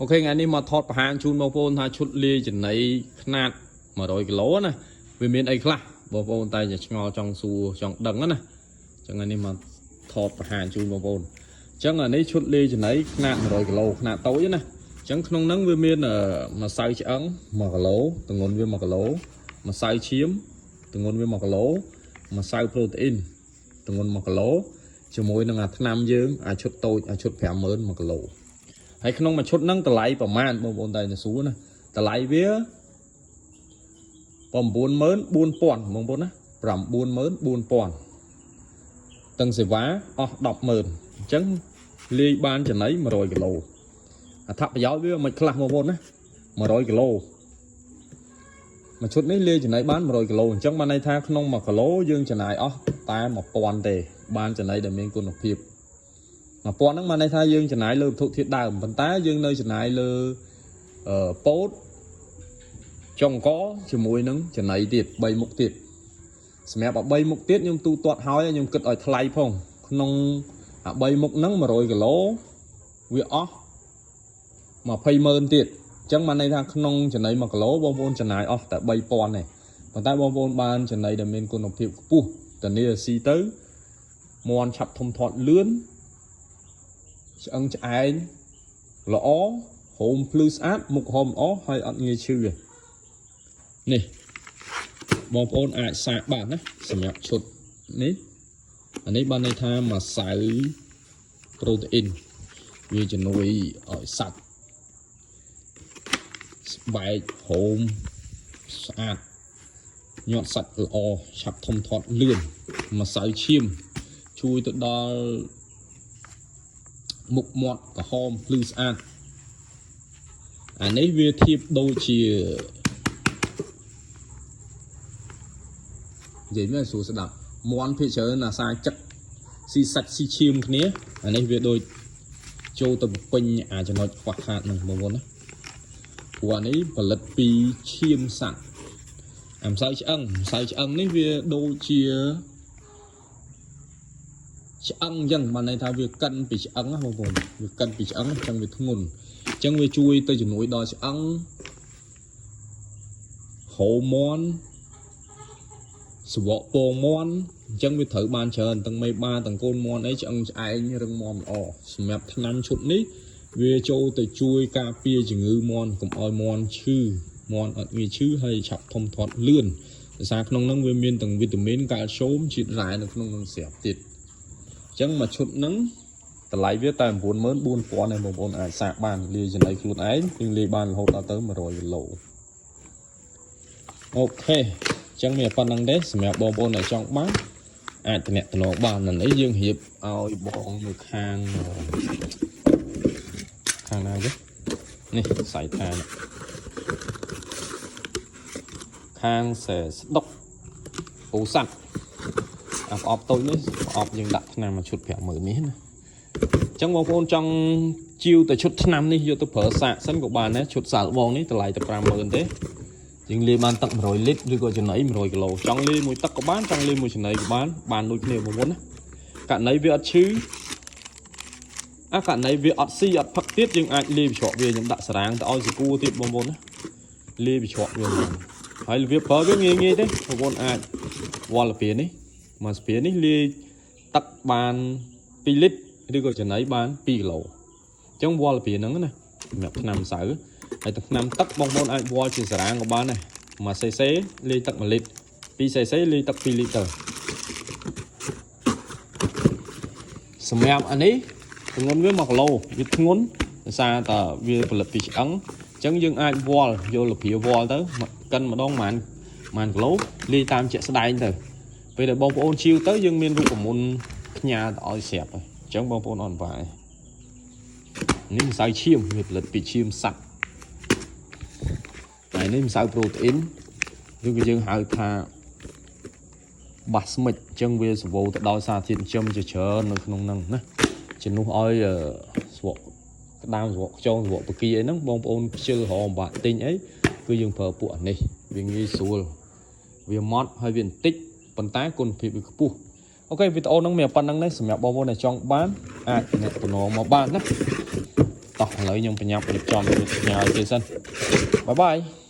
OK ថ្ងៃនេះមកថតបង្ហាញជូនបងប្អូនថាឈុតលាយចំណីខ្នាត100គីឡូណាវាមានអីខ្លះបងប្អូនតែតែឆ្ងល់ចង់សួរចង់ដឹងណាអញ្ចឹងថ្ងៃនេះមកថតបង្ហាញជូនបងប្អូនអញ្ចឹងអានេះឈុតលាយចំណីខ្នាត100គីឡូខ្នាតតូចណាអញ្ចឹងក្នុងហ្នឹងវាមានម្សៅឆ្អឹង1គីឡូទម្ងន់វា1គីឡូម្សៅឈាមទម្ងន់វា1គីឡូម្សៅប្រូតេអ៊ីនទម្ងន់1គីឡូជាមួយនឹងអាថ្នាំយើងអាឈុតតូចអាឈុត50000 1គីឡូ ហើយក្នុងមួយឈុតហ្នឹងតម្លៃប្រមាណបងប្អូនតែសួរណាតម្លៃវា94000បងប្អូនណា94000ទាំងសេវាអស់100,000អញ្ចឹងលាយបានចំណី100គីឡូអត្ថប្រយោជន៍វាមិនខ្លះបងប្អូនណា100គីឡូមួយឈុតនេះលាយចំណីបាន100គីឡូអញ្ចឹងបានន័យថាក្នុង1គីឡូយើងចំណាយអស់តែ1000ទេបានចំណីដែលមានគុណភាព 1000ហ្នឹងបានន័យថាយើងចំណាយលើវត្ថុធាតុដើមប៉ុន្តែយើងនៅចំណាយលើអឺពោតចុងកជាមួយនឹងចំណីទៀត3មុខទៀតសម្រាប់អា3មុខទៀតខ្ញុំទូទាត់ហើយខ្ញុំគិតឲ្យថ្លៃផងក្នុងអា3មុខហ្នឹង100គីឡូវាអស់20,000ទៀតអញ្ចឹងបានន័យថាក្នុងចំណី1គីឡូបងប្អូនចំណាយអស់តែ3000ទេប៉ុន្តែបងប្អូនបានចំណីដែលមានគុណភាពខ្ពស់ធានាស៊ីទៅមន់ឆាប់ធំធាត់លឿន ឆ្អឹងឆ្អែងល្អហូមភ្លឺស្អាតមុខហមល្អហើយអត់ងាយឈឺទេនេះបងប្អូនអាចសាកបានណាសម្រាប់ឈុតនេះអានេះបានន័យថាម្សៅប្រូតេអ៊ីនវាជំនួយឲ្យសាច់ស្បែកហូមស្អាតញាត់សាច់ល្អឆាប់ធំធាត់លឿនម្សៅឈាមជួយទៅដល់ មុខមាត់ក្រហមភ្លឺស្អាតអានេះវាធៀបដូចជានិយាយមែនស្រួលស្ដាប់មន់ភាគច្រើនអាសាចឹកស៊ីសាច់ស៊ីឈាមគ្នាអានេះវាដូចចូលទៅបំពេញអាចចំណុចខ្វះខាតហ្នឹងបងប្អូនណាព្រោះអានេះផលិតពីឈាមសត្វអាម្សៅឆ្អឹងម្សៅឆ្អឹងនេះវាដូចជា ឆ្អឹងអញ្ចឹងបានន័យថាវាកិនពីឆ្អឹងណាបងប្អូនវាកិនពីឆ្អឹងអញ្ចឹងវាធ្ងន់អញ្ចឹងវាជួយទៅជំនួយដល់ឆ្អឹងហូមន់សវកពងមន់អញ្ចឹងវាត្រូវបានច្រើនទាំងមេបាទាំងកូនមន់អីឆ្អឹងឆ្អែងរឹងមាំល្អសម្រាប់ថ្នាំឈុតនេះវាចូលទៅជួយការពារជំងឺមន់កុំឲ្យមន់ឈឺមន់អត់ងាយឈឺហើយឆាប់ធំធាត់លឿនដោយសារក្នុងហ្នឹងវាមានទាំងវីតាមីនកាល់ស្យូមជាតិរ៉ែនៅក្នុងហ្នឹងស្រាប់ទៀត អញ្ចឹងមួយឈុតហ្នឹងតម្លៃវាតែ94000ឯងបងប្អូនអាចសាកបានលាយចំណីខ្លួនឯងយើងលាយបានរហូតដល់ទៅ100គីឡូOK អញ្ចឹងមានប៉ុណ្្នឹងទេសម្រាប់បងប្អូនដែលចង់បានអាចតំណតំណងបាននៅនេះយើងរៀបឲ្យបងនៅខាងខាងណាទេនេះសៃថានេះខាងសែស្ដុកពោធិ៍សាត់ អាប្រអប់តូចនេះប្រអប់យើងដាក់ថ្នាំមួយឈុត50000នេះណាអញ្ចឹងបងប្អូនចង់ជាវទៅឈុតថ្នាំនេះយកទៅប្រើសាកសិនក៏បានដែរឈុតសាកល្បងនេះតម្លៃតែ50000ទេយើងលាយបានទឹក100លីត្រឬក៏ចំណី100គីឡូចង់លាយមួយទឹកក៏បានចង់លាយមួយចំណីក៏បានបានដូចគ្នាបងប្អូនណាករណីវាអត់ឈឺអាករណីវាអត់ស៊ីអត់ផឹកទៀតយើងអាចលាយបញ្ច្រកវាខ្ញុំដាក់សារ៉ាងទៅឲ្យសកួរទៀតបងប្អូនណាលាយបញ្ច្រកវាហ្មងហើយរបៀបប្រើវាងាយងាយទេបងប្អូនអាចវល់ពីនេះ មួយស្ពានេះលាយទឹកបាន2លីត្រឬក៏ចំណីបាន2គីឡូអញ្ចឹងវល់ពីហ្នឹងណាសម្រាប់ថ្នាំម្សៅហើយទឹកថ្នាំទឹកបងប្អូនអាចវល់ជាសារ៉ាងក៏បានដែរ1 cc លាយទឹក1លីត្រ2 cc លាយទឹក2លីត្រទៅសម្រាប់អានេះទម្ងន់វា1គីឡូវាធ្ងន់ដោយសារតែវាផលិតពីឆ្អឹងអញ្ចឹងយើងអាចវល់យកលព្រាវល់ទៅកិនម្ដងប្រហែលប្រហែលគីឡូលាយតាមជាក់ស្ដែងទៅ ពេលដែលបងប្អូនជាវទៅយើងមានរូបមន្តផ្ញើទៅឲ្យស្រាប់ហើយអញ្ចឹងបងប្អូនអត់បាយនេះម្សៅឈាមវាផលិតពីឈាមសត្វហើយនេះម្សៅប្រូតេអ៊ីនឬក៏យើងហៅថាបាស្មិចអញ្ចឹងវាសម្បូរទៅដោយសារធាតុចិញ្ចឹមជាច្រើននៅក្នុងហ្នឹងណាជំនួសឲ្យស្វកក្តាមស្វកខ្យងស្វកបកាអីហ្នឹងបងប្អូនខ្ជិលរហបាក់ទិញអីគឺយើងប្រើពួកអានេះវាងាយស្រួលវាម៉ត់ហើយវាបន្តិចប៉ុន្តែគុណភាពវាខ្ពស់OK វីដេអូហ្នឹងមានប៉ុណ្្នឹងទេសម្រាប់បងប្អូនដែលចង់បានអាចអ្នកតំណងមកបានណា តោះឥឡូវខ្ញុំប្រញាប់រៀបចំទៅផ្ញើគេសិន។ Bye bye.